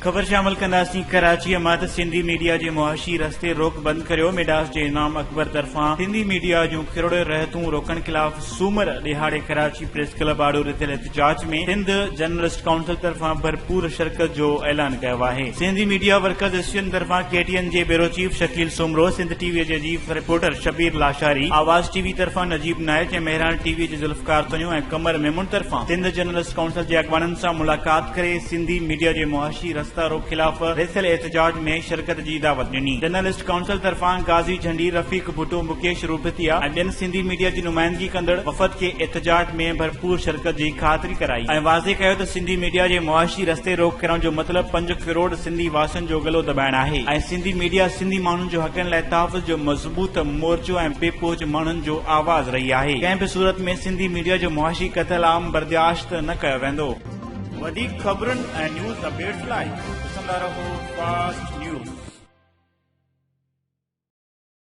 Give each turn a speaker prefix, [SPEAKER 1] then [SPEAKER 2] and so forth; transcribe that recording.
[SPEAKER 1] خبر شامل ڪنداسين ڪراچيء مان ته سنڌي ميڊيا جي معاشي رستي روڪ بند ڪريو ميڊاس جي انعام اڪبر طرفان سنڌي ميڊيا جون ڪروڙين رهتون روڪڻ خلاف سومر ڏهاڙي ڪراچي پريس ڪلب آڏو رٿيل احتجاج ۾ سنڌ جرنلسٽ ڪائونسل طرفان ڀرپور شرڪت جو اعلان ڪيو آهي. سنڌي ميڊيا ورڪرز ايسوسيئيشن طرفان ڪي ٽي اين جي bureau chief Shakeel Soomro, Sindh T V جي chief reporter Shabbir Lashari, Awaz T V طرفان نجيب نائچ ۽ مهراڻ ٽي وي جي ذوالفقار تنيو ۽ قمر ميمڻ طرفان سنڌ جرنلسٽ ڪائونسل جي اڳواڻن سان ملاقات ڪري سنڌي ميڊيا جي معاشي رستا روڪ خلاف رٿيل احتجاج ۾ شرڪت جي دعوت ڏني. جرنلسٽ ڪائونسل طرفان غازي جهنڊي، رفيق ڀٽو، مڪيش روپتيا ۽ ٻين سنڌي ميڊيا جي نمائندگي ڪندڙ وفد کي احتجاج ۾ ڀرپور شرڪت جي خاطري ڪرائي ۽ واضح ڪيو ته سنڌي ميڊيا جي معاشي رستي روڪ ڪرڻ جو مطلب پنج ڪروڙ سنڌي واسين جو ڳلو دٻائڻ آهي ۽ سنڌي ميڊيا سنڌي ماڻهن جو حقن لاء تحفظ جو مضبوط مورچو ۽ بي پهچ ماڻهن جو آواز رهي آهي ڪنهن به صورت ۾ سنڌي ميڊيا جو معاشي قتل عام بردياشت نه ڪيو ويندو. وڌيڪ خبرن ۽ نيوز اپڊيٽس لاء ڏسندا رهو فاسٽ نيوز.